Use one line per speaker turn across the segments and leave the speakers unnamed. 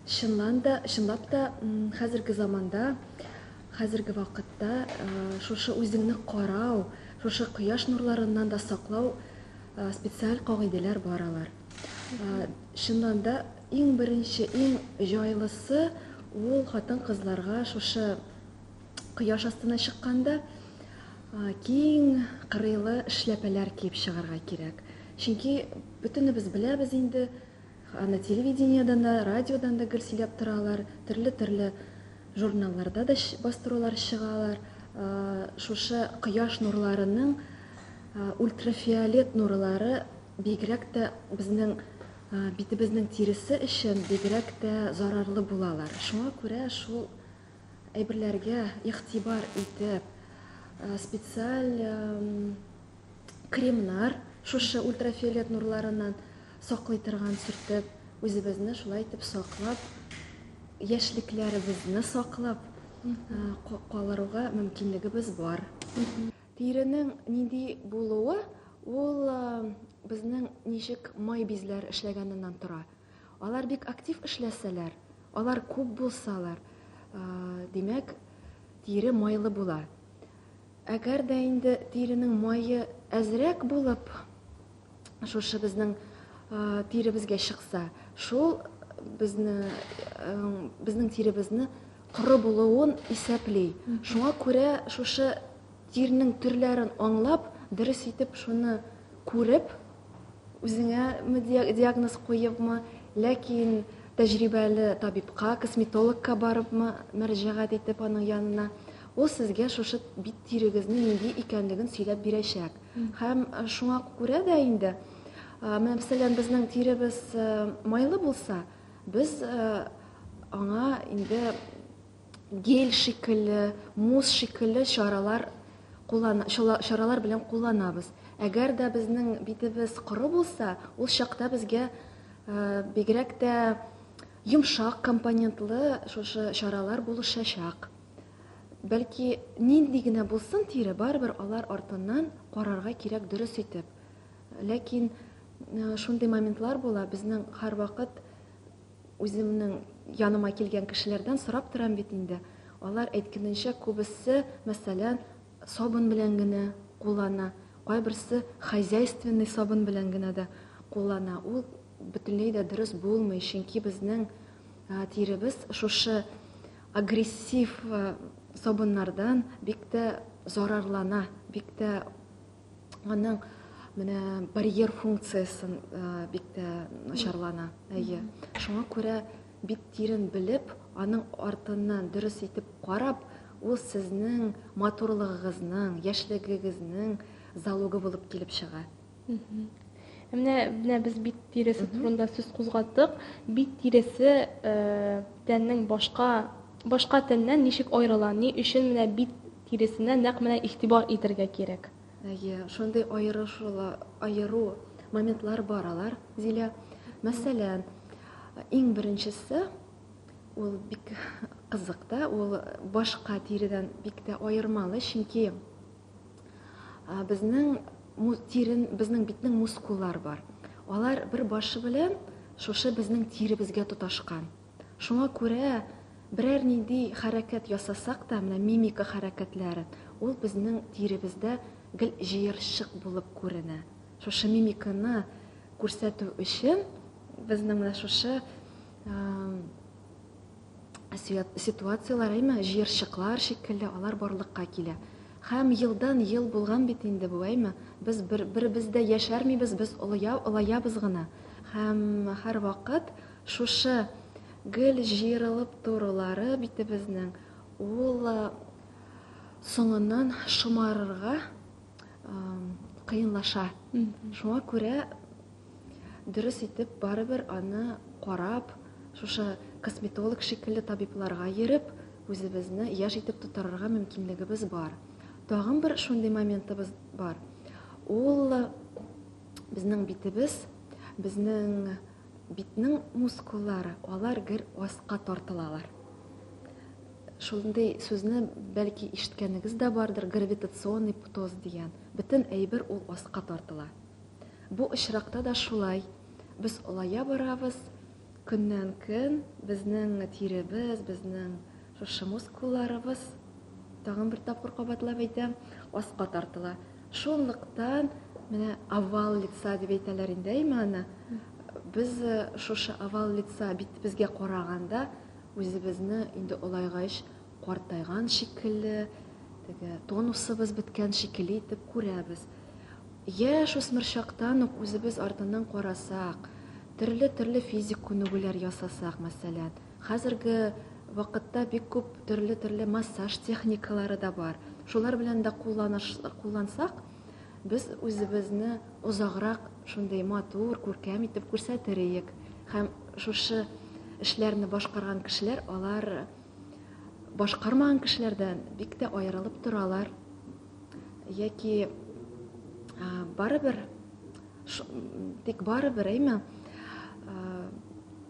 Чыннан да, чынлап та, хәзерге заманда, хәзерге вакытта шушы үзеңне карау, шушы кояш нурларыннан да саклау специаль кагыйдәләр бар алар. Чыннан да, иң беренче, иң җайлысы ул хатын-кызларга шушы кояш астына чыкканда киң кырыйлы эшләпәләр киеп чыгарга кирәк. Чөнки бөтенебез беләбез инде, аны телевидениедән дә, радиодан да гел сөйләп торалар, төрле-төрле журналларда да бастырулар чыгалар. Шушы кояш нурларының ультрафиолет нурлары бигрәк тә безнең битебезнең тиресе өчен бигрәк тә зарарлы булалар. Шуңа күрә шул әйберләргә игътибар итеп, специаль кремнар шушы ультрафиолет нурларыннан саклый торган сөртеп, үзебезне шулай итеп саклап, яшьлекләребезне саклап калыруга мөмкинлегебез бар. Тиренең нинди булуы ул безнең ничек май бизләр эшләгәненнән тора. Алар бик актив эшләсәләр, алар күп булсалар, димәк, тире майлы була. Әгәр дә инде тиренең мае әзрәк булып, шушы безнең тиребезгә чыкса, шул безне безнең тиребезне коры булуын исәпли. Шуңа күрә шушы тиренең төрләрен аңлап, дөрес итеп шуны күреп, Үзеңә диагноз куепмы, ләкин тәҗрибәле табибка, косметологка барыпмы мөрәҗәгать итеп аның янына, ул сезгә шушы бит тирегезнең нинди икәнлеген сөйләп бирәчәк. Һәм шуңа күрә дә инде, менә мәсәлән, безнең тиребез майлы булса, без аңа инде гель шикелле, мусс шикелле чаралар куллана, чаралар белән кулланабыз. Әгәр дә безнең битебез коры булса, ул чакта безгә э, бигрәк тә йомшак компонентлы шушы чаралар булышачак. Бәлки нинди генә булсын тире, барыбер алар артыннан карарга кирәк дөрес итеп. Ләкин э, шундый моментлар була, безнең һәрвакыт Үземнең яныма килгән кешеләрдән сорап торам бит инде. Алар әйткәненчә, күбесе, мәсәлән, сабын белән генә куллана, кайберсе хозяйственный сабын белән генә дә куллана. Ул бөтенләй дә дөрес булмый, чөнки безнең тиребез шушы агрессив сабыннардан бик тә зарарлана, бик тә аның менә барьер функциясен бик тә начарлана. Әйе. Шуңа күрә бит тирен белеп, аның артыннан дөрес итеп карап, ул сезнең матурлыгыгызның, яшьлегегезнең залогы булып килеп чыга.
Менә, менә без бит тиресе турында сүз кузгаттык. Бит тиресе э, тәннең башка башка тәннән ничек аерыла? Ни өчен менә бит тиресенә нәкъ менә игътибар итәргә кирәк?
Әйе, шундый аерышулы, аеру моментлар бар алар, Зилә. Мәсәлән, иң беренчесе, ул бик кызык та, ул башка тиредән бик тә аермалы, чөнки безнең тирен, безнең битнең мускуллар бар. Алар бер башы белән шушы безнең тиребезгә тоташкан. Шуңа күрә берәр нинди хәрәкәт ясасак та, менә мимика хәрәкәтләрен, ул безнең тиребездә гел җыерчык булып күренә. Шушы мимиканы күрсәтү өчен безнең менә шушы ситуацияләр, әйме, җыерчыклар шикелле, алар барлыкка килә. Һәм елдан ел булган бит инде бу, әйме, без бер, беребез дә яшәрмибез, без олыя, олаябыз гына. Һәм һәрвакыт шушы гел җыерылып торулары битебезнең, ул соңыннан шомарырга кыенлаша. Шуңа күрә дөрес итеп барыбер аны карап, шушы косметолог шикелле табибларга йөреп, үзебезне яшь итеп тотарырга мөмкинлегебез бар. Тагын бер шундый моментыбыз бар. Ул безнең битебез, безнең битнең мускуллары, алар гел аска тартылалар. Шундый сүзне бәлки ишеткәнегез дә бардыр, гравитационный птоз дигән. Бөтен әйбер ул аска тартыла. Бу очракта да шулай. Без олая барабыз, Көннән көн безнең тиребез, безнең шушы мускулларыбыз, тагын бер тапкыр кабатлап әйтәм, аска тартыла. Шунлыктан менә овал лица дип әйтәләр инде, әйме аны? Без шушы овал лица битебезгә караганда үзебезне инде олайгач картайган шикелле, теге тонусыбыз беткән шикелле итеп күрәбез. Яшь үсмер чактан ук үзебез артыннан карасак, төрле-төрле физик күнегүләр ясасак, мәсәлән, хәзерге вакытта бик күп төрле-төрле массаж техникалары да бар. Шулар белән дә куллансак, без үзебезне озаграк шундый матур, күркәм итеп күрсәтер идек. Һәм шушы эшләрне башкарган кешеләр, алар башкармаган кешеләрдән бик тә аерылып торалар. Яки барыбер, тик барыбер, әйме,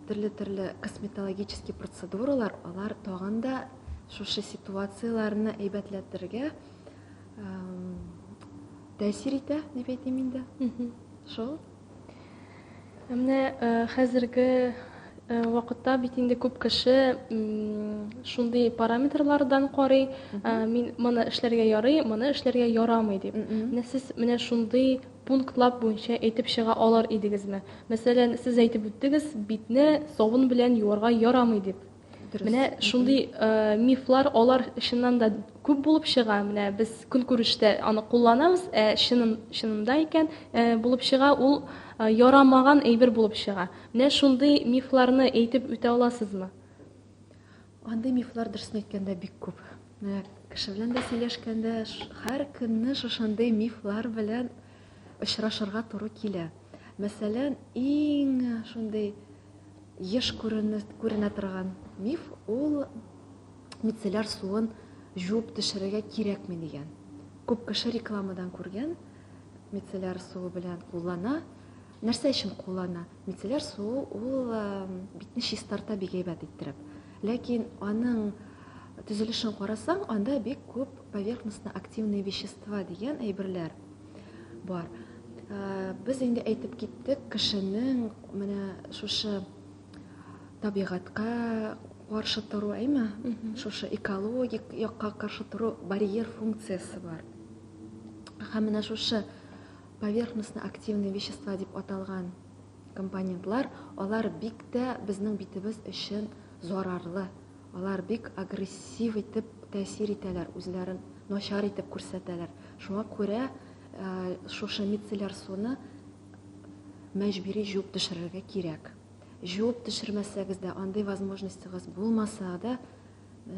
төрле-төрле косметологический процедуралар, алар тагын да шушы ситуацияләрне әйбәтләтергә тәэсир итә, дип әйтим инде. Шул.
Ә менә хәзерге вакытта бит инде күп кеше шундый параметрлардан карый, мин моны эшләргә ярый, моны эшләргә ярамый дип. Менә сез менә шундый пунктлап буенча әйтеп чыга алыр идегезме? Мәсәлән, сез әйтеп үттегез, битне сабын белән юарга ярамый дип.
Дөрес.
Менә шундый мифлар, алар чыннан да күп булып чыга. Менә без көнкүрештә аны кулланабыз, ә чынында икән булып чыга, ул ярамаган әйбер булып чыга. Менә шундый мифларны әйтеп үтә аласызмы?
Андый мифлар, дөресен әйткәндә, бик күп. Менә кеше белән дә сөйләшкәндә, һәр көнне шушындый мифлар белән очрашырга туры килә. Мәсәлән, иң шундый еш күренә торган миф ул мицелляр суын жуып төшерергә кирәкми дигән. Күп кеше рекламадан күргән, мицелляр суы белән куллана. Нәрсә өчен куллана? Мицелляр суы ул битне чистарта бик әйбәт иттереп. Ләкин аның төзелешен карасаң, анда бик күп поверхностно-активные вещества дигән әйберләр бар. Без инде әйтеп киттек, кешенең менә шушы табигатькә каршы тору, әйме? Шушы экологик якка каршы тору барьер функциясе бар. Һәм менә шушы поверхностно-активные вещества дип аталган компонентлар, алар бик тә безнең битебез өчен зарарлы. Алар бик агрессив итеп тәэсир итәләр, үзләрен начар итеп күрсәтәләр. Шуңа күрә шушы мицелляр суны мәҗбүри жуып төшерергә кирәк. Жуып төшермәсәгез дә, андый возможностегыз булмаса да,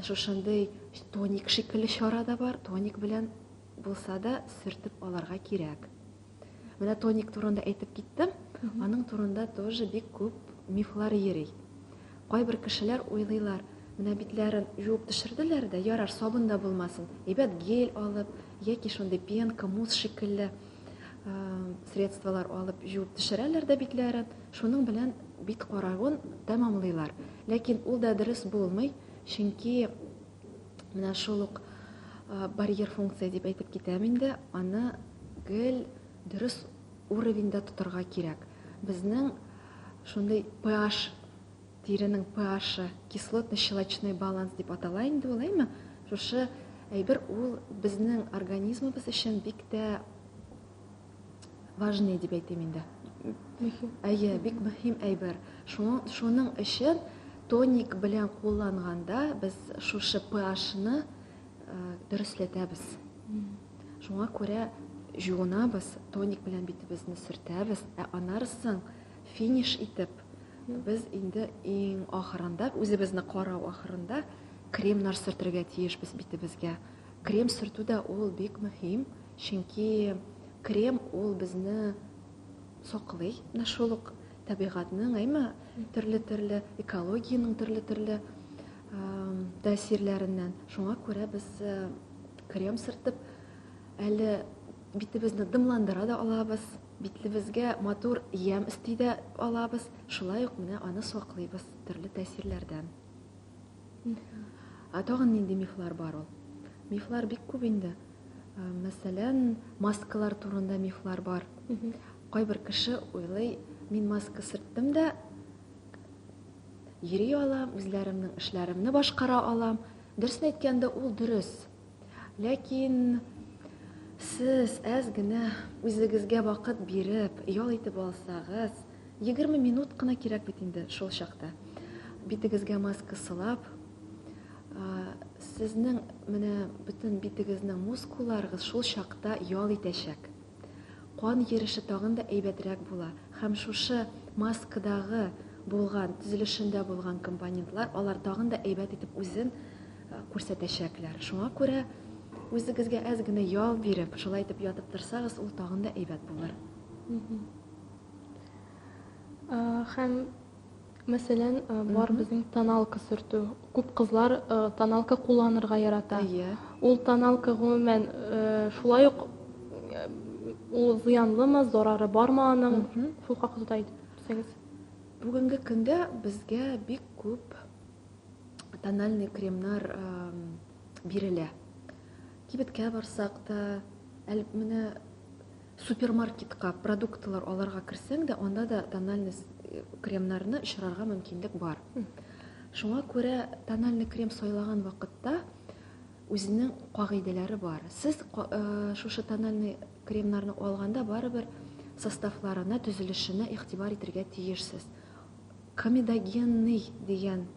шушындый тоник шикелле чара да бар, тоник белән булса да сөртеп алырга кирәк. Менә тоник турында әйтеп киттем, аның турында тоже бик күп мифлар йөри. Кайбер кешеләр уйлыйлар, менә битләрен жуып төшерделәр дә, ярар, сабын да булмасын, әйбәт гель алып, яки шундый пенка, мусс шикелле средстволар алып жуып төшерәләр дә битләрен, шуның белән бит каравын тәмамлыйлар. Ләкин ул да дөрес булмый, чөнки менә шул ук барьер функция дип әйтеп китәм инде, аны гел дөрес уровеньда тотарга кирәк. Безнең шундый pH, тиренең pH-ы, кислотно-щелочной баланс дип атала инде ул, әйме? Шушы әйбер ул безнең организмыбыз өчен бик тә важный дип әйтим инде.
Мөһим.
Әйе, бик мөһим әйбер. Шуның өчен тоник белән кулланганда без шушы pH-ны дөресләтәбез. Шуңа күрә жуынабыз, тоник белән битебезне сөртәбез, ә аннары финиш итеп без инде иң ахырында, үзебезне карау ахырында кремнар сөртергә тиешбез битебезгә. Крем сөртү дә ул бик мөһим, чөнки крем ул безне саклый. Менә шул ук табигатьнең, әйме, төрле-төрле экологиянең төрле-төрле тәэсирләреннән. Шуңа күрә без крем сөртеп, әле битебезне дымландыра да алабыз, битлебезгә матур ямь өсти дә алабыз, шулай ук менә аны саклыйбыз төрле тәэсирләрдән. Ә тагын нинди мифлар бар ул? Мифлар бик күп инде. Мәсәлән, маскалар турында мифлар бар. Кайбер кеше уйлый, мин маска сөрттем дә, Йөри алам, үзләремнең эшләремне башкара алам. Дөресен әйткәндә, ул дөрес. Ләкин сез әз генә үзегезгә вакыт биреп, ял итеп алсагыз, 20 минут кына кирәк бит инде шул чакта. Битегезгә маска сылап, сезнең менә бөтен битегезнең мускулларыгыз шул чакта ял итәчәк. Кан йөреше тагын да әйбәтрәк була һәм шушы маскадагы булган, төзелешендә булган компонентлар, алар тагын да әйбәт итеп үзен күрсәтәчәкләр. Шуңа күрә үзегезгә әз генә ял биреп, шулай итеп ятып торсагыз, ул тагын да әйбәт булыр.
Һәм Мәсәлән, бар безнең тоналка сөртү. Күп кызлар тоналка кулланырга ярата.
Әйе.
Ул тоналка гомумән шулай ук ул зыянлымы, зарары бармы аның? Шул хакта да әйтеп үтсәгез.
Бүгенге көндә безгә бик күп тональный кремнар бирелә. Кибеткә барсак та, менә Супермаркетка продуктлар алырга керсәң дә, анда да тональный кремнарны очрарга мөмкинлек бар. Шуңа күрә тональный крем сайлаган вакытта үзенең кагыйдәләре бар. Сез шушы тональный кремнарны алганда барыбер составларына, төзелешенә игътибар итергә тиешсез. Комедогенный дигән,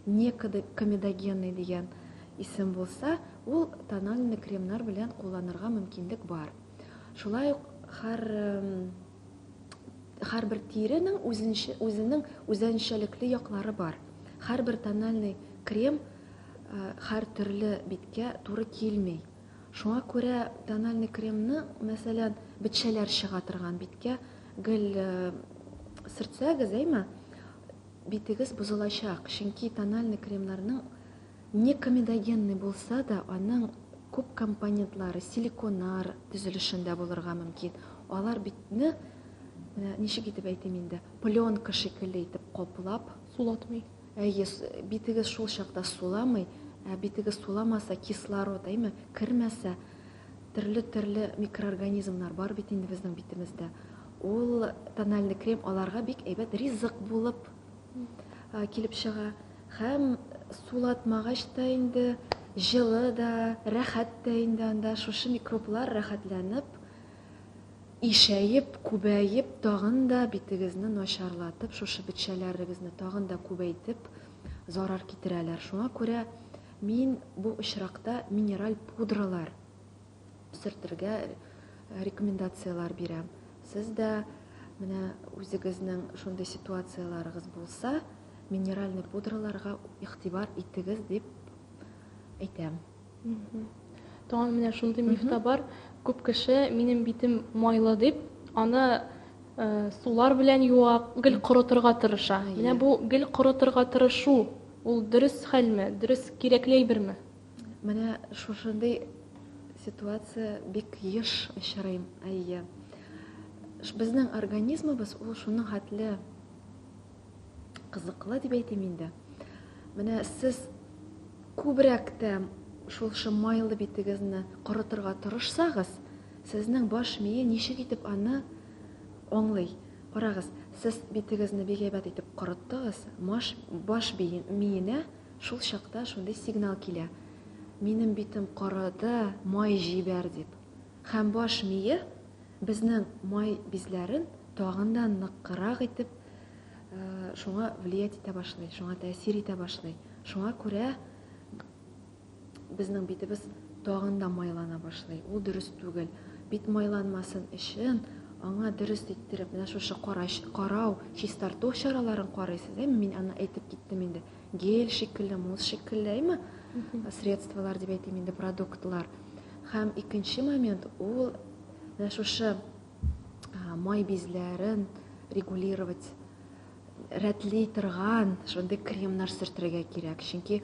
не комедогенный дигән исем булса, ул тональный кремнар белән кулланырга мөмкинлек бар. Шулай ук һәр һәрбер тиренең үзенчә, үзенең үзенчәлекле яклары бар. Һәрбер тональный крем һәр төрле биткә туры килми. Шуңа күрә тональный кремны, мәсәлән, бетчәләр чыга торган биткә гел сөртсәгез, әйме, битегез бозылачак. Чөнки тональный кремнарның Не комедогенный булса да, аның күп компонентлары силиконнар төзелешендә булырга мөмкин. Алар битне, менә ничек итеп әйтим инде, пленка шикелле итеп каплап.
Сулатмый.
Әйе, битегез шул чакта суламый, ә битегез суламаса, кислород, әйме, кермәсә, төрле-төрле микроорганизмнар бар бит инде безнең битемездә. Ул тональный крем аларга бик әйбәт ризык булып килеп чыга. Һәм сулатмагач та инде, җылы да, рәхәт тә инде анда шушы микроблар рәхәтләнеп, ишәеп, күбәеп, тагын да битегезне начарлатып, шушы бетчәләрегезне тагын да күбәйтеп, зарар китерәләр. Шуңа күрә мин бу очракта минераль пудралар сөртергә рекомендацияләр бирәм. Сез дә менә үзегезнең шундый ситуацияләрегез булса, минеральный пудраларга игътибар итегез дип әйтәм.
Тагын менә шундый миф та бар. Күп кеше минем битем майлы дип, аны сулар белән юа, гел корытырга тырыша. Менә бу гел корытырга тырышу, ул дөрес хәлме, дөрес кирәкле әйберме?
Менә шушындый ситуация бик еш очрый, әйе. Безнең организмыбыз ул шуның хәтле кызыклы дип әйтим инде. Менә сез күбрәк тә шушы майлы битегезне корытырга тырышсагыз, сезнең баш мие ничек итеп аны аңлый. Карагыз, сез битегезне бик әйбәт итеп корыттыгыз, баш миенә Шул чакта шундый сигнал килә, Минем битем корыды, май җибәр, дип. Һәм баш мие безнең май бизләрен тагын да ныграк итеп шуңа влиять итә башлый, шуңа тәэсир итә башлый. Шуңа күрә безнең битебез тагын да майлана башлый. Ул дөрес түгел. Бит майланмасын өчен аңа дөрес иттереп, менә шушы карау, чистарту чараларын карыйсыз, әйме? Мин аны әйтеп киттем инде. Гель шикелле, мусс шикелле, әйме? Средстволар дип әйтим инде, продуктлар. Һәм икенче момент, ул менә шушы май бизләрен регулировать, рәтли торган шундый кремнар сөртергә кирәк. Чөнки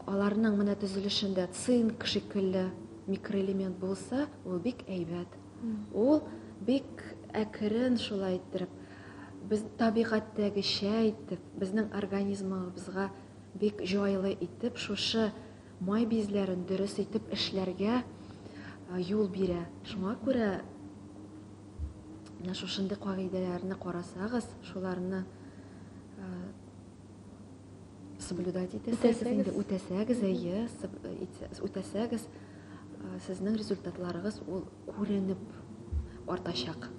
аларның менә төзелешендә цинк шикелле микроэлемент булса, ул бик әйбәт. Ул бик әкрен шулай иттереп, без табигатьтәгечә итеп, безнең организмыбызга бик җайлы итеп шушы май бизләрен дөрес итеп эшләргә юл бирә. Шуңа күрә менә шушындый кагыйдәләрне карасагыз, шуларны соблюдать итәсәгез инде, үтәсәгез, әйе, үтәсәгез, сезнең результатларыгыз ул күренеп артачак.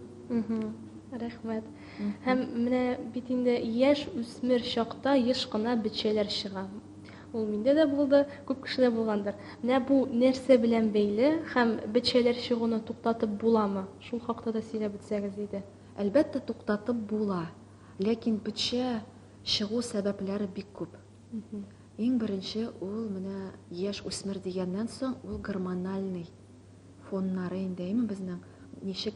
Рәхмәт. Һәм менә бит инде яшь үсмер чакта еш кына бетчәләр чыга. Ул миндә дә булды, күп кешедә булгандыр. Менә бу нәрсә белән бәйле һәм бетчәләр чыгуны туктатып буламы? Шул хакта да сөйләп үтсәгез иде.
Әлбәттә, туктатып була. Ләкин бетчә чыгу сәбәпләре бик күп. Иң беренче ул менә яшь үсмер дигәннән соң ул гормональный фоннары инде, әйме безнең ничек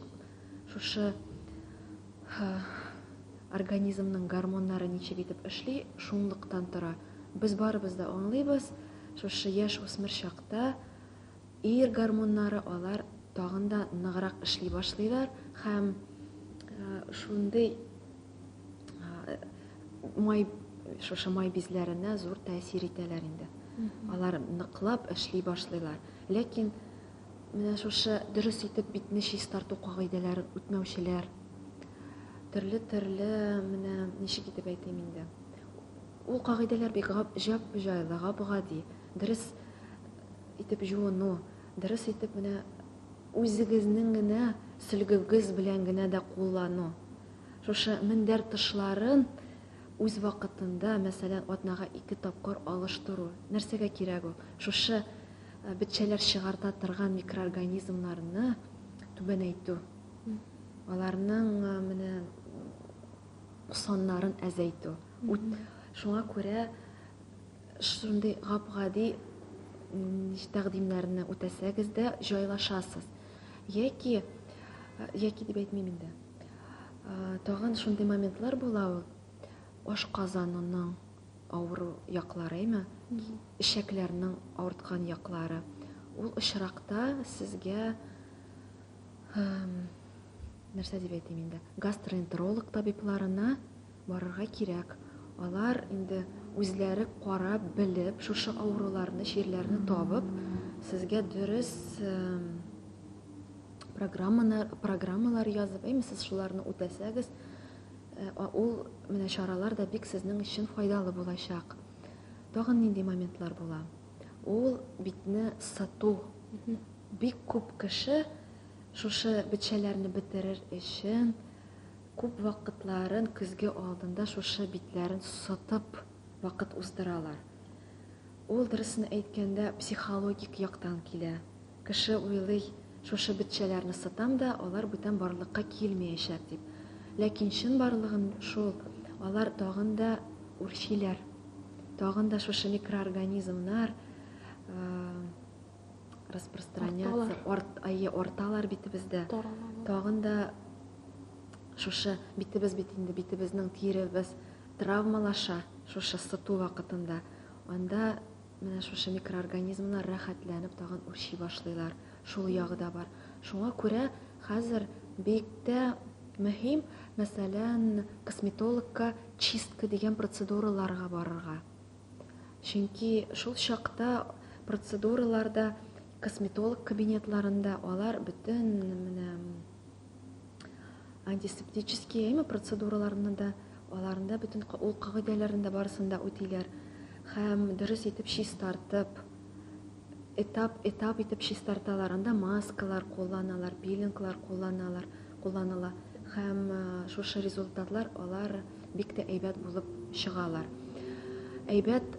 шушы организмның гормоннары ничек итеп эшли, шунлыктан тора. Без барыбыз да аңлыйбыз, шушы яшь үсмер чакта ир гормоннары алар тагын да ныграк эшли башлыйлар һәм шундый май шушы май бизләренә зур тәэсир итәләр инде. Алар ныклап эшли башлыйлар. Ләкин менә шушы дөрес итеп битне чистарту кагыйдәләрен үтмәүчеләр, төрле-төрле менә ничек итеп әйтим инде. Ул кагыйдәләр бик җап-җайлы, гап-гади. Дөрес итеп җуыну, дөрес итеп менә үзегезнең генә сөлгегез белән генә дә куллану. Шушы мендәр тышларын үз вакытында, мәсәлән, атнага 2 тапкыр алыштыру. Нәрсәгә кирәк ул? Шушы бетчәләр чыгарта торган микроорганизмнарны түбәнәйтү. Аларның менә саннарын әзәйтү. Шуңа күрә шундый гап-гади тәкъдимнәрне үтәсәгез дә җайлашасыз. Яки, яки дип әйтмим инде. Тагын шундый моментлар була ул. Ашказанының авыру яклары, әйме? Эчәкләрнең авырткан яклары. Ул очракта сезгә нәрсә дип әйтим инде, гастроэнтеролог табибларына барырга кирәк. Алар инде үзләре карап, белеп, шушы авыруларны, чирләрне табып, сезгә дөрес программалар язып, әйме, сез шуларны үтәсәгез, ул менә чаралар да бик сезнең өчен файдалы булачак. Тагын нинди моментлар була? Ул битне сыту. Бик күп кеше шушы бетчәләрне бетерер өчен күп вакытларын көзге алдында шушы битләрен сытып вакыт уздыралар. Ул дөресен әйткәндә психологик яктан килә. Кеше уйлый, шушы бетчәләрне сытам да, алар бүтән барлыкка килмәячәк дип. Ләкин чын барлыгын шул, алар тагын да үрчиләр. Тагын да шушы микроорганизмнар распространяться, арталар битебездә. Тагын да шушы битебез бит инде, битебезнең тиребез травмалаша шушы сыту вакытында. Анда менә шушы микроорганизмнар рәхәтләнеп тагын үрчи башлыйлар. Шул ягы да бар. Шуңа күрә хәзер бик тә мөһим, мәсәлән, косметологка чистка дигән процедураларга барырга. Чөнки шул чакта процедураларда, косметолог кабинетларында алар бөтен менә антисептический әйме процедураларны да, аларында бөтен ул кагыйдәләрен дә барысын да үтиләр. Һәм дөрес итеп чистартып, этап-этап итеп чистарталар. Анда маскалар кулланалар, пилинглар кулланалар, кулланыла. Һәм шушы результатлар алар бик тә әйбәт булып чыгалар. Әйбәт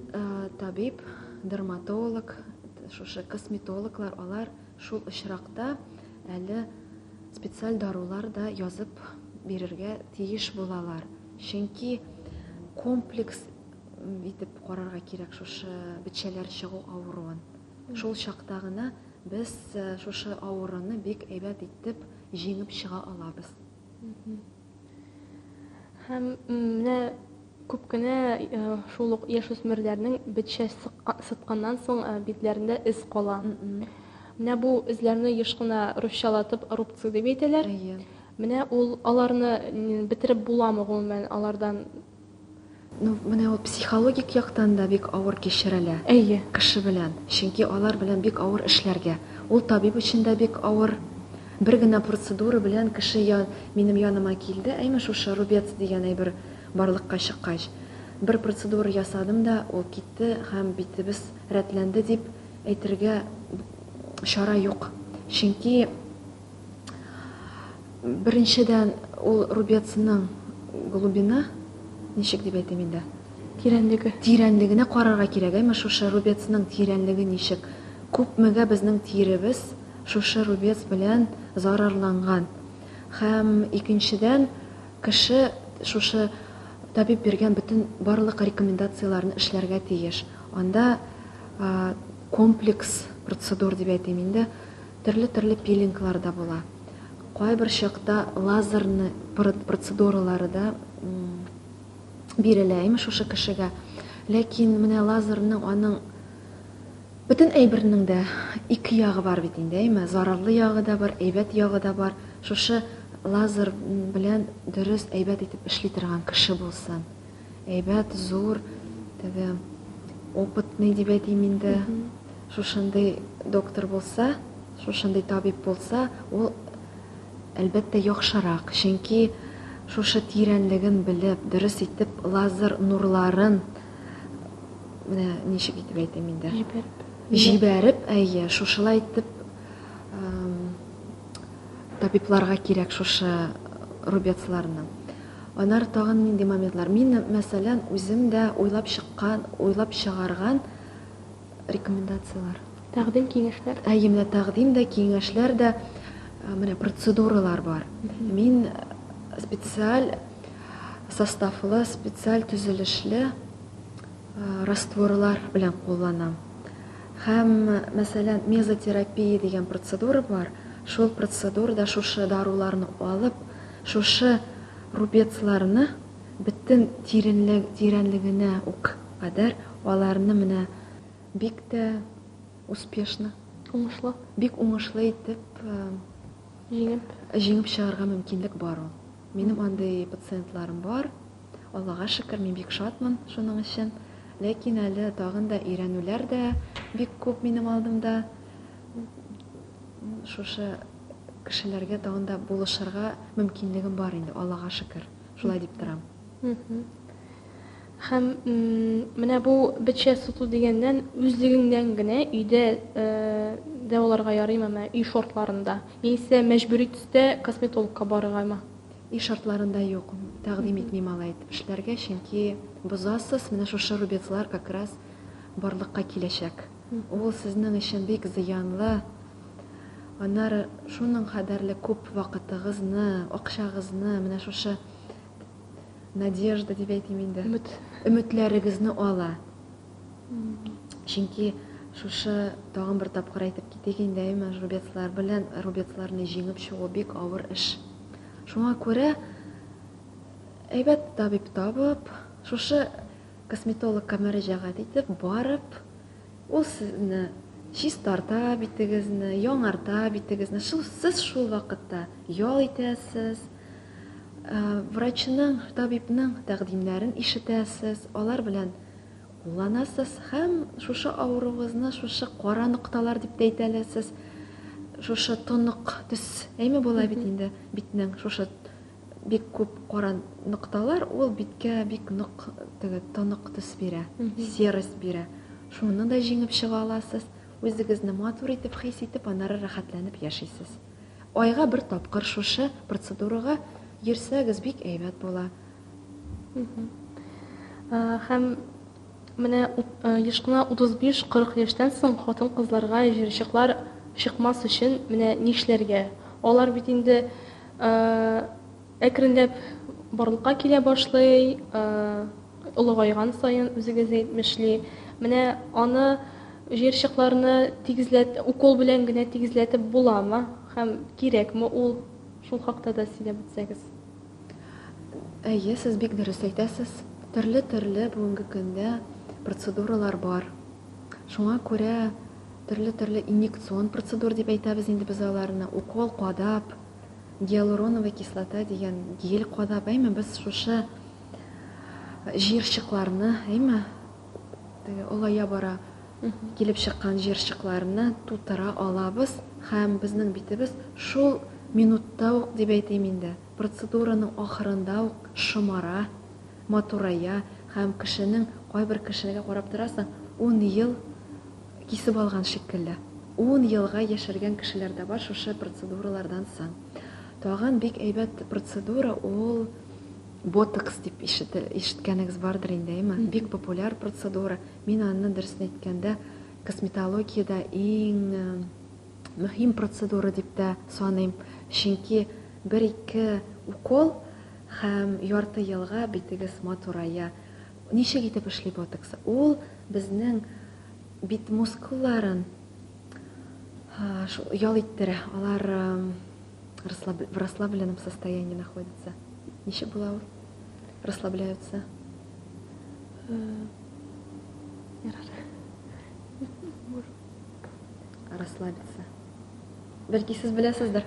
табиб, дерматолог, шушы косметологлар, алар шул очракта әле специаль дарулар да язып бирергә тиеш булалар. Чөнки комплекс итеп карарга кирәк шушы бетчәләр чыгу авыруын. Шул чакта гына без шушы авыруны бик әйбәт итеп җиңеп чыга алабыз.
Һәм менә күп кенә шул ук яшүсмерләрнең бетчә сытканнан соң битләрендә эз кала. Менә бу эзләрне еш кына русчалатып рубцы дип әйтәләр. Менә ул аларны бетереп буламы гомумән алардан?
Ну, менә ул психологик яктан да бик авыр кичерелә.
Әйе.
Кеше белән. Чөнки алар белән бик авыр эшләргә. Ул табиб өчен дә бик авыр. Бер генә процедура белән кеше минем яныма килде. Әйме шушы рубец дигән әйбер барлыкка чыккач. Бер процедура ясадым да, ул китте һәм битебез рәтләнде дип әйтергә чара юк. Чөнки беренчедән ул рубецның глубина, ничек дип әйтим инде?
Тирәнлеге.
Тирәнлегенә карарга кирәк, әйме, шушы рубецның тирәнлеге ничек? Күпмегә безнең тиребез шушы рубец белән зарарланган. Һәм икенчедән, кеше шушы табиб биргән бөтен барлык рекомендацияләрне эшләргә тиеш. Анда комплекс процедур дип әйтим инде, төрле-төрле пилинглар да була. Кайбер чакта лазерны процедуралары да бирелә, әйме, шушы кешегә. Ләкин менә лазерның аның бөтен әйбернең дә ике ягы бар бит инде, әйме? Зарарлы ягы да бар, әйбәт ягы да бар. Шушы лазер белән дөрес, әйбәт итеп эшли торган кеше булсын. Әйбәт, зур, теге опытный дип әйтим инде. Шушындый доктор булса, шушындый табиб булса, ул әлбәттә яхшырак. Чөнки шушы тирәнлеген белеп, дөрес итеп лазер нурларын менә ничек итеп әйтим инде?
Җибәреп.
Җибәреп, әйе, шушылай итеп табибларга кирәк шушы рубецларны. Аннары тагын нинди моментлар? Мин, мәсәлән, үзем дә уйлап чыккан, уйлап чыгарган рекомендацияләр.
Тәкъдим, киңәшләр.
Әйе, менә тәкъдим дә, киңәшләр дә, менә процедуралар бар. Мин специаль составлы, специаль төзелешле растворлар белән кулланам. Һәм, мәсәлән, мезотерапия дигән процедура бар. Шул процедурада шушы даруларны алып, шушы рубецларны бөтен тиренлек, тирәнлегенә үк кадәр аларны менә бик тә успешно,
уңышлы,
бик уңышлы итеп
җиңеп,
җиңеп чыгарга мөмкинлек бар ул. Минем андый пациентларым бар. Аллага шөкер, мин бик шатмын шуның өчен. Ләкин әле тагын да өйрәнүләр дә бик күп минем алдымда. Шушы кешеләргә тагын да булышырга мөмкинлегем бар инде, Аллага шөкер. Шулай дип торам.
Һәм менә бу бетчә сыту дигәннән, үзлегеңнән генә өйдә дәваларга ярыймы, менә өй шартларында? Яисә мәҗбүри төстә косметологка барыргамы?
Өй шартларында юк, тәкъдим итмим алай итеп эшләргә, чөнки бозасыз, менә шушы рубецлар как раз барлыкка киләчәк. Ул сезнең өчен бик зыянлы. Аннары шуның кадәрле күп вакытыгызны, акчагызны менә шушы надежда дип әйтим инде.
Өмет.
Өметләрегезне ала. Чөнки шушы тагын бер тапкыр әйтеп китик инде, әйме, рубецлар белән рубецларны җиңеп чыгу бик авыр эш. Шуңа күрә әйбәт табиб табып, шушы косметологка мөрәҗәгать итеп, барып, ул сезне чистарта битегезне, яңарта битегезне. Шул сез шул вакытта ял итәсез, врачның, табибның тәкъдимнәрен ишетәсез, алар белән кулланасыз һәм шушы авыруыгызны, шушы кара нокталар дип тә әйтә аласыз, шушы тонык төс, әйме була бит инде битнең шушы бик күп кара нокталар, ул биткә бик нык теге тонык төс бирә, серость бирә. Шуны да җиңеп чыга аласыз. Үзегезне матур итеп хис итеп, аннары рәхәтләнеп яшисез. Айга бер тапкыр шушы процедурага йөрсәгез, бик әйбәт була.
Һәм менә еш кына 35-40 яшьтән соң хатын-кызларга җыерчыклар чыкмас өчен менә нишләргә? Алар бит инде әкренләп барлыкка килә башлый, олыгайган саен, үзегез әйтмешли. Менә аны җыерчыкларны тигезләт, укол белән генә тигезләтеп буламы һәм кирәкме ул? Шул хакта да сөйләп үтсәгез.
Әйе, сез бик дөрес әйтәсез. Төрле-төрле бүгенге көндә процедуралар бар. Шуңа күрә төрле-төрле инъекцион процедура дип әйтәбез инде без аларны. Укол кадап, гиалуроновая кислота дигән гель кадап, әйме, без шушы җыерчыкларны, әйме, теге олая бара килеп чыккан җыерчыкларны тутыра алабыз һәм безнең битебез шул минутта ук дип әйтим инде, процедураның ахырында ук шомара, матурая. Һәм кешенең, кайбер кешегә карап торасың, ун ел кисеп алган шикелле. Ун елга яшәргән кешеләр дә бар шушы процедуралардан соң. Тагын бик әйбәт процедура ул ботокс дип ишеткәнегез бардыр инде, әйме? Бик популяр процедура. Мин аны, дөресен әйткәндә, косметологиядә иң мөһим процедура дип тә саныйм. Чөнки бер-ике укол һәм ярты елга битегез матурая. Ничек итеп эшли ботокс? Ул безнең бит мускулларын ял иттерә. Алар в расслабленном состоянии находятся. Ничек була ул? Расслабляются. Расслабиться. Бәлки сез беләсездер.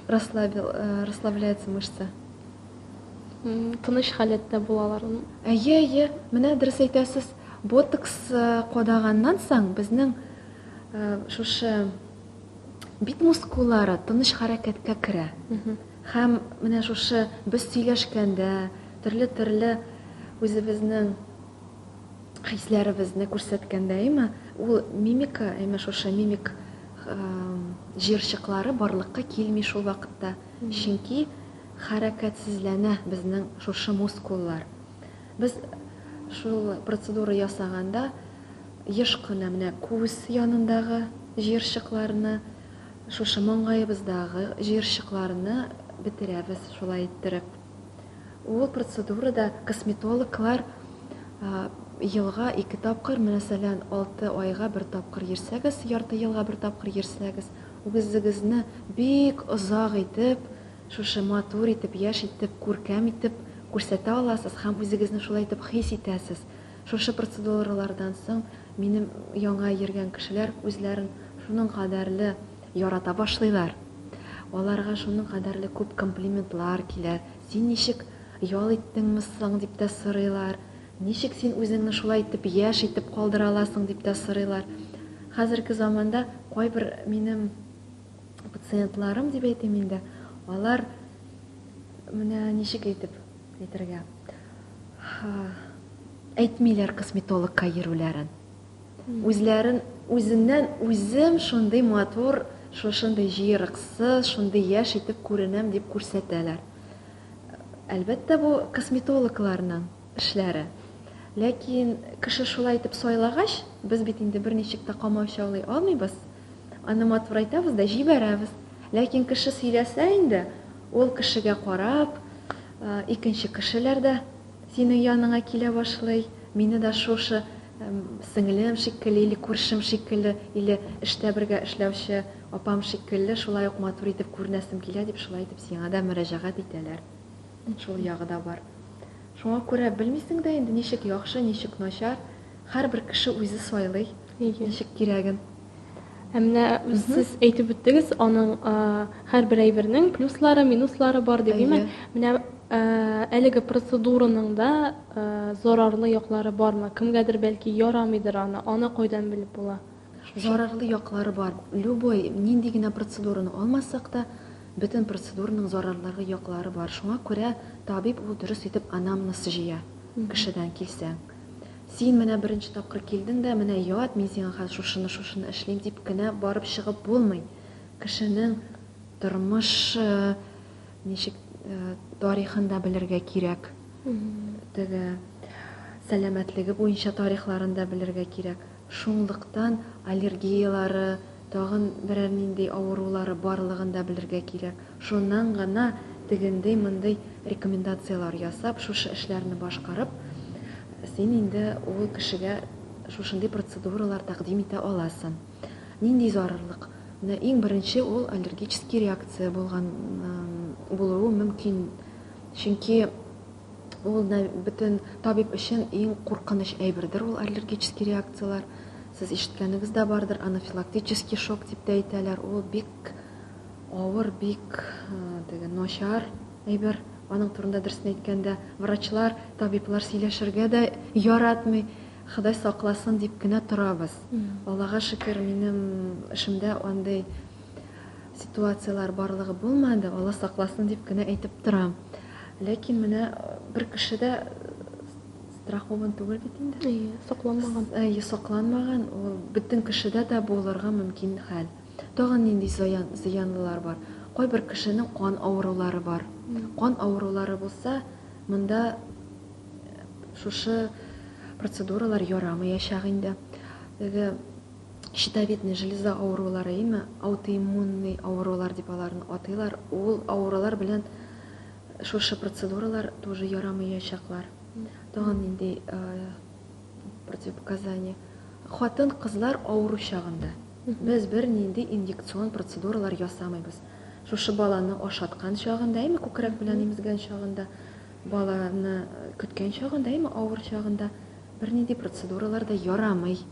Расслабил, расслабляется мышца.
Тыныч халәттә булалар.
Әйе, әйе, менә дөрес әйтәсез. Ботокс кадаганнан соң безнең шушы бит мускуллары тыныч хәрәкәткә керә. Һәм менә шушы без сөйләшкәндә төрле-төрле үзебезнең хисләребезне күрсәткәндә, әйме, ул мимика, әйме, шушы мимик җыерчыклары барлыкка килми шул вакытта. Чөнки хәрәкәтсезләнә безнең шушы мускуллар. Без шул процедура ясаганда еш кына менә күз янындагы җыерчыкларны, шушы маңгаебыздагы җыерчыкларны бетерәбез шулай иттереп. Ул процедурада косметологлар елга ике тапкыр, мәсәлән, 6 айга бер тапкыр йөрсәгез, ярты елга бер тапкыр йөрсәгез, үзегезне бик озак итеп, шушы матур итеп, яшь итеп, күркәм итеп күрсәтә аласыз һәм үзегезне шулай итеп хис итәсез. Шушы процедуралардан соң минем яңа йөргән кешеләр үзләрен шуның кадәрле ярата башлыйлар. Аларга шуның кадәрле күп комплиментлар килә. Син ничек ял иттеңме соң дип тә сорыйлар. Ничек син үзеңне шулай итеп яшь итеп калдыра аласың дип тә сорыйлар. Хәзерге заманда кайбер минем пациентларым дип әйтим инде, алар менә ничек әйтеп әйтергә, әйтмиләр косметологка йөрүләрен. Үзләрен үзеннән үзем шундый матур, шушындый җыерыксыз, шундый яшь итеп күренәм дип күрсәтәләр. Әлбәттә, бу косметологларның эшләре. Ләкин кеше шулай итеп сайлагач, без бит инде берничек тә комачаулый алмыйбыз. Аны матурайтабыз да җибәрәбез. Ләкин кеше сөйләсә инде, ул кешегә карап, икенче кешеләр дә синең яныңа килә башлый. Мине дә шушы сеңлем шикелле или күршем шикелле или эштә бергә эшләүче апам шикелле шулай ук матур итеп күренәсем килә дип шулай итеп сиңа да мөрәҗәгать итәләр. Шул ягы да бар. Шуңа күрә белмисең дә инде ничек яхшы, ничек начар. Һәрбер кеше үзе сайлый, ничек кирәген.
Ә менә сез әйтеп үттегез, аның һәрбер әйбернең плюслары, минуслары бар дип, әйме? Менә әлеге процедураның да зарарлы яклары бармы? Кемгәдер бәлки ярамыйдыр аны, аны кайдан белеп була?
Зарарлы яклары бар. Любой, нинди генә процедураны алмасак та, бөтен процедураның зарарлы яклары бар. Шуңа күрә табиб ул дөрес итеп анамнез җыя кешедән килсәң. Син менә беренче тапкыр килдең дә, менә ят, мин сиңа хәзер шушыны, шушыны эшлим дип кенә барып чыгып булмый. Кешенең тормыш ничек тарихын да белергә кирәк. Теге сәламәтлеге буенча тарихларын да белергә кирәк. Шунлыктан аллергиялары, тагын берәр нинди авырулары барлыгын да белергә кирәк. Шуннан гына тегендей-мондый рекомендацияләр ясап, шушы эшләрне башкарып, син инде ул кешегә шушындый процедуралар тәкъдим итә аласың. Нинди зарарлык? Менә иң беренче ул аллергический реакция булган булуы мөмкин. Чөнки ул бөтен табиб өчен иң куркыныч әйбердер ул аллергический реакцияләр. Сез ишеткәнегез дә бардыр, анафилактический шок дип тә әйтәләр. Ул бик авыр, бик теге начар әйбер. Аның турында дөресен әйткәндә, врачлар, табиблар сөйләшергә дә яратмый. Ходай сакласын дип кенә торабыз. Аллага шөкер, минем эшемдә андый ситуацияләр барлыгы булмады. Алла сакласын дип кенә әйтеп торам. Ләкин менә бер кеше дә страхован түгел бит инде.
Әйе, сакланмаган.
Әйе, сакланмаган. Ул бөтен кешедә дә булырга мөмкин хәл. Тагын нинди зыян, зыянлылар бар? Кайбер кешенең кан авырулары бар. Кан авырулары булса, монда шушы процедуралар ярамаячак инде. Теге щитовидный железа авырулары, әйеме? Аутоиммунный авырулар дип аларны атыйлар. Ул авырулар белән шушы процедуралар тоже ярамаячаклар. Тагын нинди противопоказания? Хатын-кызлар авыру чагында без бернинди инъекцион процедуралар ясамыйбыз. Шушы баланы ашаткан чагында, әйеме, күкрәк белән имезгән чагында, баланы көткән чагында, әйеме, авыр чагында бернинди процедуралар да ярамый.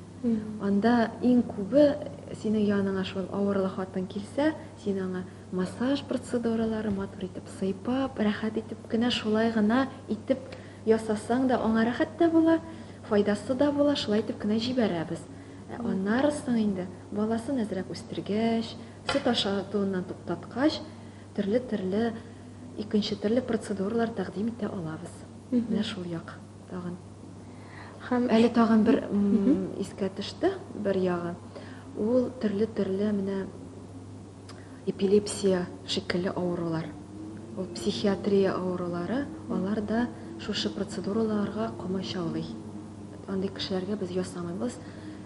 Анда иң күбе синең яныңа шул авырлы хатын килсә, син аңа массаж процедуралары матур итеп сыйпап, рәхәт итеп кенә шулай гына итеп ясасаң да аңа рәхәт тә була, файдасы да була, шулай итеп кенә җибәрәбез. Ә аннары соң инде баласын әзрәк үстергәч, сөт ашатуыннан туктаткач, төрле-төрле икенче төрле процедуралар тәкъдим итә алабыз. Менә шул як тагын.
Һәм
Әле тагын бер искә төште бер ягы. Ул төрле-төрле менә эпилепсия шикелле авырулар. Ул психиатрия авырулары, алар да шушы процедураларга комачаулый. Андый кешеләргә без ясамыйбыз.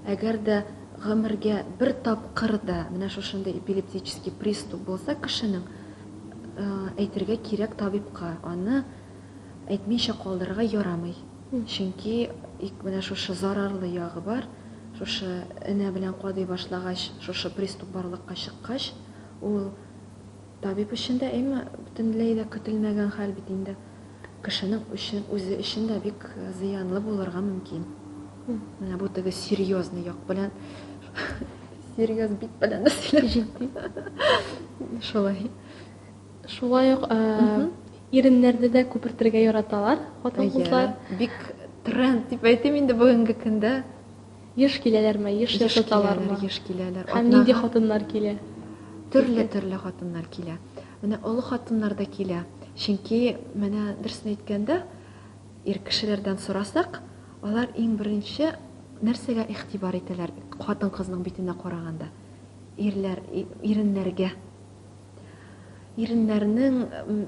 Әгәр дә гомергә бер тапкыр да менә шушындый эпилептический приступ булса кешенең, әйтергә кирәк табибка, аны әйтмичә калдырырга ярамый. Чөнки менә шушы зарарлы ягы бар. Шушы энә белән кадый башлагач, шушы приступ барлыкка чыккач, ул табиб өчен дә, әйме, бөтенләй дә көтелмәгән хәл бит инде. Кешенең өчен, үзе өчен дә бик зыянлы булырга мөмкин. Менә бу теге серьезный як белән, серьез бит белән дә сөйләп.
Җитди.
Шулай.
Шулай ук иреннәрне дә күпертергә яраталар хатын-кызлар.
Бик тренд дип әйтим инде бүгенге көндә.
Еш киләләрме, еш
Еш
ясаталармы?
киләләр, еш киләләр.
Һәм нинди хатыннар килә?
Төрле-төрле хатыннар килә. Менә олы хатыннар да килә. Чөнки менә дөресен әйткәндә, ир кешеләрдән сорасак, алар иң беренче нәрсәгә игътибар итәләр хатын-кызның битенә караганда? Ирләр, иреннәргә. Иреннәрнең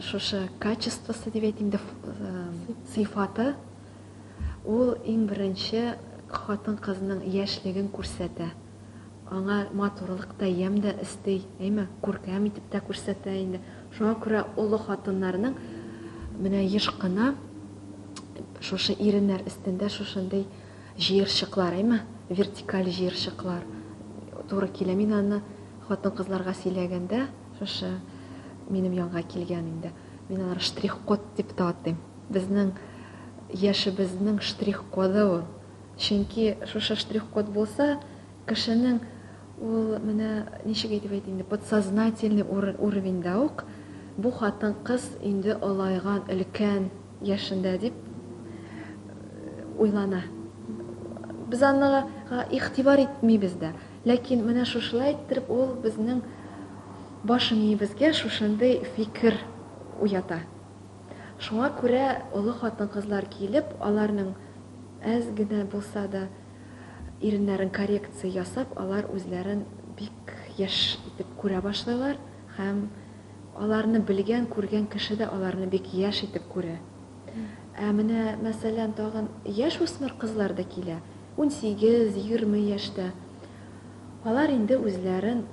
шушы качествосы дип әйтим дә, сыйфаты ул иң беренче хатын-кызның яшьлеген күрсәтә. Аңа матурлык та, ямь дә өсти, әйме, күркәм итеп тә күрсәтә инде. Шуңа күрә олы хатыннарның менә еш кына шушы иреннәр өстендә шушындый җыерчыклар, әйме, вертикаль җыерчыклар туры килә. Мин аны хатын-кызларга сөйләгәндә, шушы минем янга килгән инде, мин алар штрих-код дип тә атыйм. Безнең яшебезнең штрих-коды ул. Чөнки шушы штрих-код булса, кешенең ул менә ничек әйтеп әйтим инде, подсознательный уровеньда ук бу хатын-кыз инде олайган, өлкән яшендә дип уйлана. Без аңа игътибар итмибез дә. Ләкин менә шушылай иттереп ул безнең баш миебезгә шушындый фикер уята. Шуңа күрә олы хатын-кызлар килеп, аларның әз генә булса да иреннәрен коррекция ясап, алар үзләрен бик яшь итеп күрә башлыйлар һәм аларны белгән, күргән кеше дә аларны бик яшь итеп күрә. Ә менә, мәсәлән, тагын яшь үсмер кызлар да килә. 18, 20 яшьтә. Алар инде үзләрен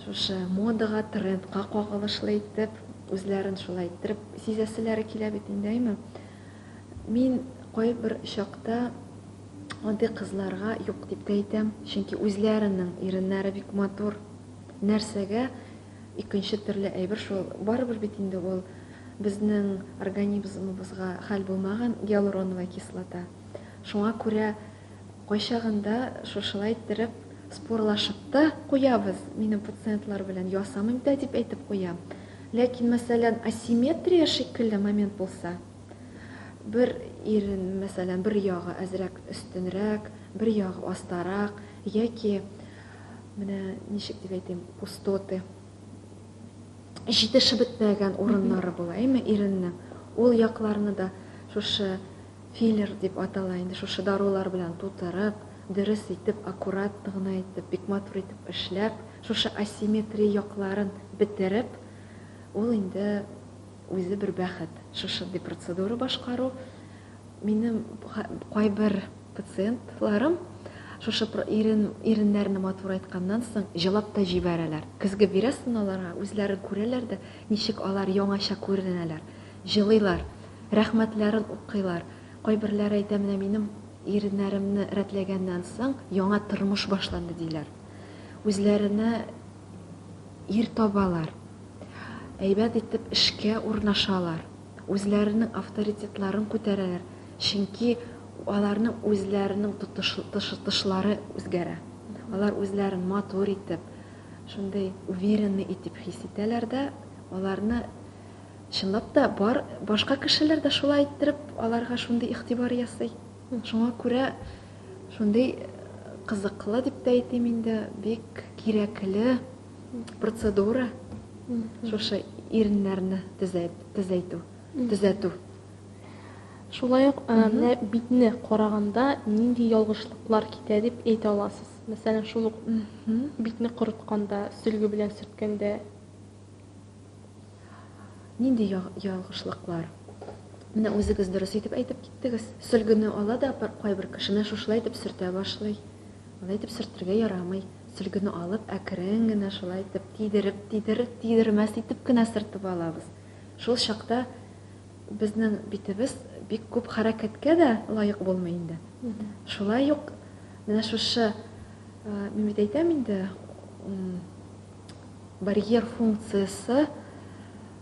шушы модага, трендка кагылышлы итеп, үзләрен шулай иттереп сизәселәре килә бит инде, әйме? Мин кайбер чакта андый кызларга юк дип тә әйтәм, чөнки үзләренең иреннәре бик матур. Нәрсәгә икенче төрле әйбер шул, барыбер бит инде ул безнең организмыбызга хәл булмаган гиалуроновая кислота. Шуңа күрә кайчагында шушылай иттереп спорлашып та куябыз, минем пациентлар белән ясамыйм да дип әйтеп куям. Ләкин, мәсәлән, асимметрия шикелле момент булса, бер ирен, мәсәлән, бер ягы әзрәк өстенрәк, бер ягы астарак, яки менә ничек дип әйтим, пустоты. Җитешеп бетмәгән урыннары була, әйме, иреннең. Ул якларны да шушы филлер дип атала инде, шушы дарулар белән тутырып, дөрес итеп, аккуратно гына итеп, бик матур итеп эшләп, шушы асимметрия якларын бетереп, ул инде үзе бер бәхет. Шушындый процедура башкару. Минем кайбер пациентларым шушы ирен, иреннәрне матурайтканнан соң җылап та җибәрәләр. Көзге бирәсең аларга, үзләре күрәләр дә, ничек алар яңача күренәләр. Җылыйлар, рәхмәтләрен укыйлар. Кайберләре әйтә, менә минем иреннәремне рәтләгәннән соң яңа тормыш башланды, диләр. Үзләренә ир табалар. Әйбәт итеп эшкә урнашалар. Үзләренең авторитетларын күтәрәләр. Чөнки аларның үзләренең тотышлары үзгәрә. Алар үзләрен матур итеп, шундый уверенный итеп хис итәләр дә, аларны чынлап та бар башка кешеләр дә шулай иттереп аларга шундый игътибар ясый. Шуңа күрә шундый кызыклы дип тә әйтим инде, бик кирәкле процедура шушы иреннәрне төзәйтү, төзәтү.
Шулай ук менә битне караганда нинди ялгышлыклар китә дип әйтә аласыз? Мәсәлән, шул ук битне корытканда, сөлге белән сөрткәндә.
Нинди ялгышлыклар? Менә үзегез дөрес итеп әйтеп киттегез. Сөлгене ала да кайбер кеше менә шушылай итеп сөртә башлый. Алай итеп сөртергә ярамый. Сөлгене алып, әкрен генә шулай итеп тидереп, тидереп, тидермәс итеп кенә сөртеп алабыз. Шул чакта безнең битебез бик күп хәрәкәткә дә лаек булмый инде. Шулай ук менә шушы, мин бит әйтәм инде, барьер функциясе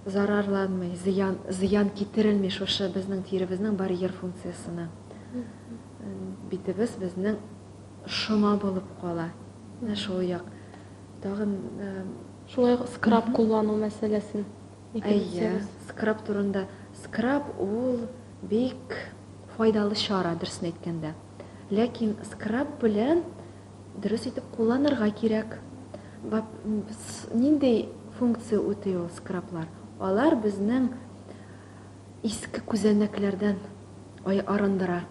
зарарланмый, зыян, зыян китерелми шушы безнең тиребезнең барьер функциясенә. Битебез безнең шома булып кала. Менә шул як. Тагын
шулай ук скраб куллану мәсьәләсен.
Әйе, скраб турында. Скраб ул бик файдалы чара, дөресен әйткәндә. Ләкин скраб белән дөрес итеп кулланырга кирәк. Нинди функция үти ул скраблар? Алар безнең иске күзәнәкләрдән арындыра.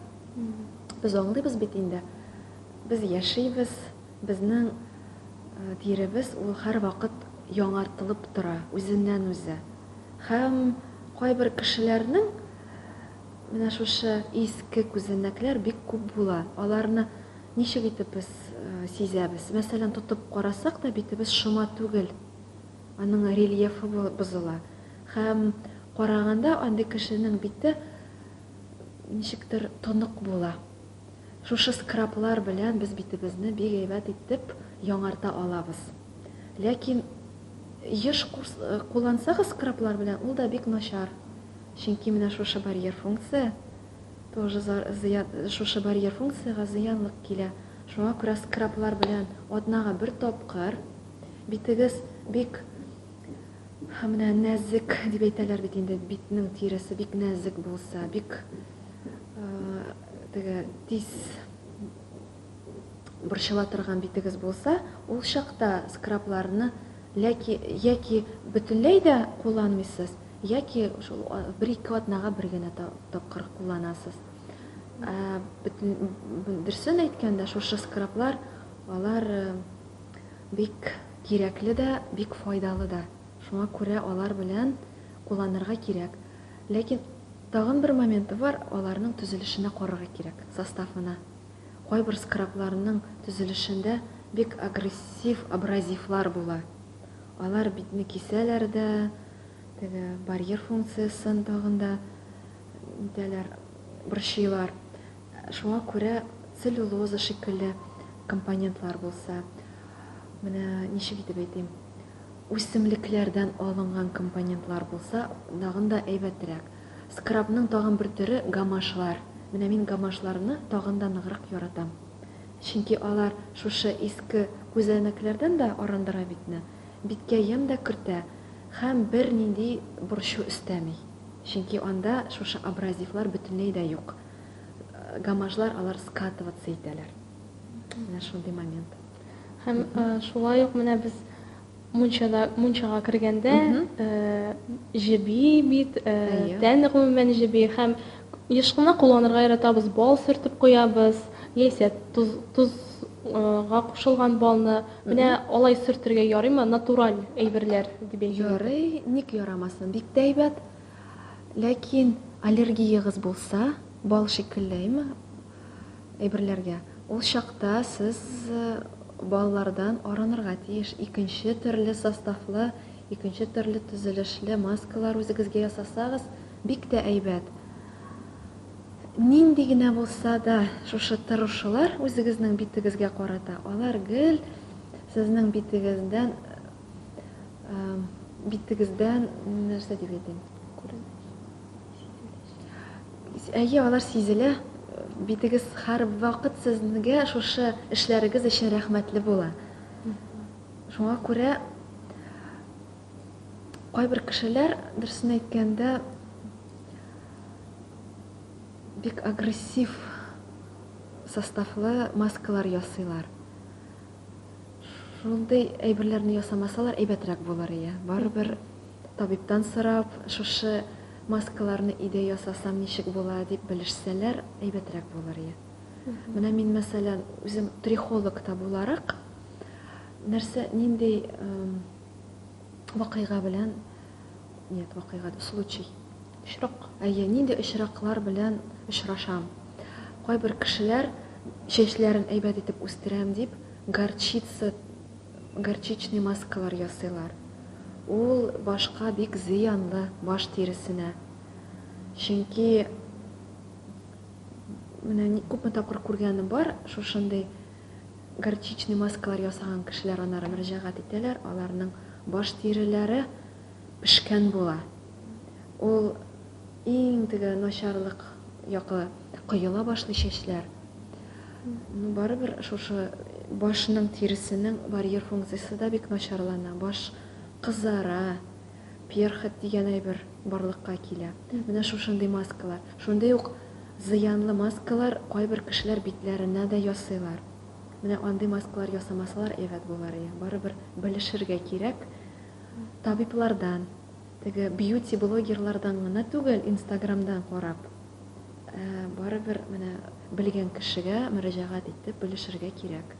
Без аңлыйбыз бит инде. Без яшибез, безнең тиребез ул һәрвакыт яңартылып тора, үзеннән үзе. Һәм кайбер кешеләрнең менә шушы иске күзәнәкләр бик күп була. Аларны ничек итеп без сизәбез? Мәсәлән, тотып карасак та битебез шома түгел. Аның рельефы бозыла. Һәм караганда андый кешенең бите ничектер тонык була. Шушы скраблар белән без битебезне бик әйбәт итеп яңарта алабыз. Ләкин еш куллансагыз скраблар белән, ул да бик начар. Чөнки менә шушы барьер функция тоже зыян, шушы барьер функциягә зыянлык килә. Шуңа күрә скраблар белән атнага бер тапкыр битегез бик менә нәзек дип әйтәләр бит инде, битнең тиресе бик нәзек булса, бик теге тиз борчыла торган битегез булса, ул чакта скрабларны ләки яки бөтенләй дә кулланмыйсыз, яки шул бер-ике атнага бер генә тапкыр кулланасыз. Дөресен әйткәндә, шушы скраблар алар бик кирәкле дә, бик файдалы да. Шуңа күрә алар белән кулланырга кирәк. Ләкин тагын бер моменты бар, аларның төзелешенә карарга кирәк, составына. Кайбер скрабларның төзелешендә бик агрессив абразивлар була. Алар битне кисәләр дә, теге барьер функциясен тагын да нитәләр, борчыйлар. Шуңа күрә целлюлоза шикелле компонентлар булса, менә ничек итеп әйтим, үсемлекләрдән алынган компонентлар булса, тагын да әйбәтрәк. Скрабның тагын бер төре гамашлар. Менә мин гамашларны тагын да ныграк яратам. Чөнки алар шушы иске күзәнәкләрдән дә арындыра битне, биткә ямь дә кертә һәм бернинди борчу өстәми. Чөнки анда шушы абразивлар бөтенләй дә юк. Гамажлар алар скатываться итәләр. Менә шундый момент.
Һәм шулай ук менә без Мунчада, мунчага кергәндә җеби бит, тән гомумән җеби һәм еш кына кулланырга яратабыз, бал сөртеп куябыз, яисә тоз, тозга кушылган балны. Менә алай сөртергә ярыймы, натураль әйберләр дип әйтик.
Ярый, ник ярамасын, бик тә әйбәт. Ләкин аллергиягез булса, бал шикелле, әйме, әйберләргә, ул чакта сез баллардан арынырга тиеш. Икенче төрле составлы, икенче төрле төзелешле маскалар үзегезгә ясасагыз, бик тә әйбәт. Нинди генә булса да шушы тырышулар үзегезнең битегезгә карата, алар гел сезнең битегездән битегездән нәрсә дип әйтим? Әйе, алар сизелә. Битегез һәрвакыт сезгә шушы эшләрегез өчен рәхмәтле була. Шуңа күрә кайбер кешеләр, дөресен әйткәндә, бик агрессив составлы маскалар ясыйлар. Шундый әйберләрне ясамасалар әйбәтрәк булыр ие. Барыбер табибтан сорап, шушы маскаларны өйдә ясасам ничек була дип белешсәләр, әйбәтрәк булыр ие. Менә мин, мәсәлән, үзем трихолог та буларак, нәрсә, нинди вакыйга белән, нет, вакыйга, случай.
Очрак.
Әйе, нинди очраклар белән очрашам. Кайбер кешеләр чәчләрен әйбәт итеп үстерәм дип, горчица, горчичный маскалар ясыйлар. Ул башка бик зыянлы, баш тиресенә. Чөнки менә күпме тапкыр күргәнем бар, шушындый горчичный маскалар ясаган кешеләр аннары мөрәҗәгать итәләр, аларның баш тиреләре пешкән була. Ул иң теге начарлык якы коела башлый чәчләр. Ну, барыбер шушы башның тиресенең барьер функциясе дә бик начарлана. Баш кызара, перхоть дигән әйбер барлыкка килә. Менә шушындый маскалар. Шундый ук зыянлы маскалар кайбер кешеләр битләренә дә ясыйлар. Менә андый маскалар ясамасалар әйбәт булыр иде. Барыбер белешергә кирәк. Табиблардан, теге бьюти-блогерлардан гына түгел, Инстаграмдан карап, ә, барыбер менә белгән кешегә мөрәҗәгать итеп белешергә кирәк.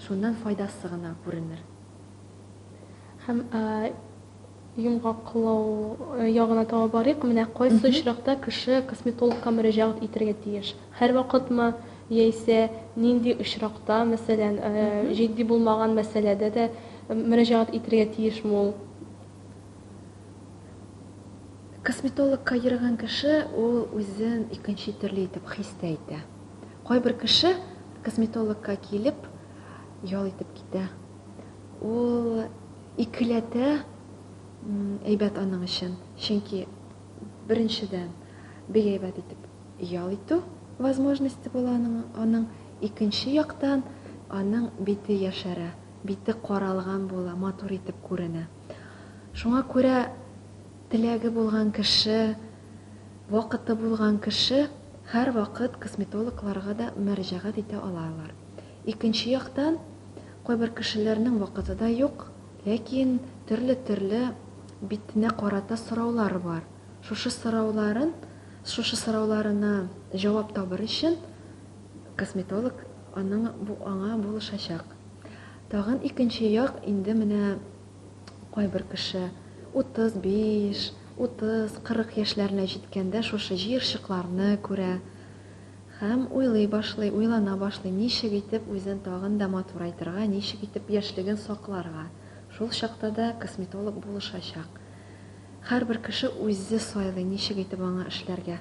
Шуннан файдасы гына күренер.
Һәм йомгаклау ягына таба барыйк. Менә кайсы очракта кеше косметологка мөрәҗәгать итәргә тиеш? Һәрвакытмы яисә нинди очракта, мәсәлән, җитди булмаган мәсьәләдә дә мөрәҗәгать итәргә тиешме ул?
Косметологка йөргән кеше ул үзен икенче төрле итеп хис тә итә. Кайбер кеше косметологка килеп ял итеп китә. Ул икеләтә әйбәт аның өчен. Чөнки беренчедән бик әйбәт итеп ял итү возможности була аның, аның икенче яктан аның бите яшәрә, бите каралган була, матур итеп күренә. Шуңа күрә теләге булган кеше, вакыты булган кеше һәрвакыт косметологларга да мөрәҗәгать итә алалар. Икенче яктан, кайбер кешеләрнең вакыты да юк, ләкин төрле-төрле битенә карата сораулары бар. Шушы сорауларын, шушы сорауларына җавап табыр өчен косметолог аның бу аңа булышачак. Тагын икенче як инде менә кайбер кеше 35, 30, 40 яшьләренә җиткәндә шушы җыерчыкларны күрә һәм уйлый башлый, уйлана башлый, ничек итеп үзен тагын да матурайтырга, ничек итеп яшьлеген сакларга. Шул чакта да косметолог булышачак. Һәрбер кеше үзе сайлый, ничек итеп аңа эшләргә.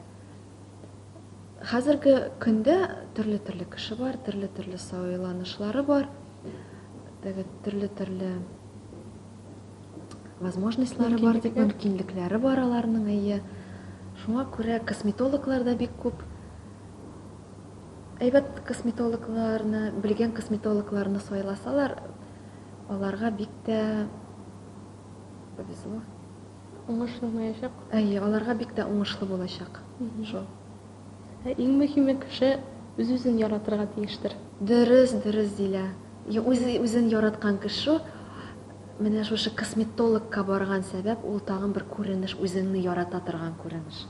Хәзерге көндә төрле-төрле кеше бар, төрле-төрле сайланышлары бар, теге төрле-төрле возможностьлары бар дип, мөмкинлекләре бар аларның, әйе. Шуңа күрә косметологлар да бик күп. Әйбәт косметологларны, белгән косметологларны сайласалар, аларга бик тә повезло.
Уңыш елмаячак.
Әйе, аларга бик тә уңышлы булачак. Шул.
Ә иң мөһиме кеше үз-үзен яратырга тиештер.
Дөрес, дөрес, Зилә. Үз үзен яраткан кеше. Менә шушы косметологка барган сәбәп, ул тагын бер күренеш, үзеңне ярата торган күренеш.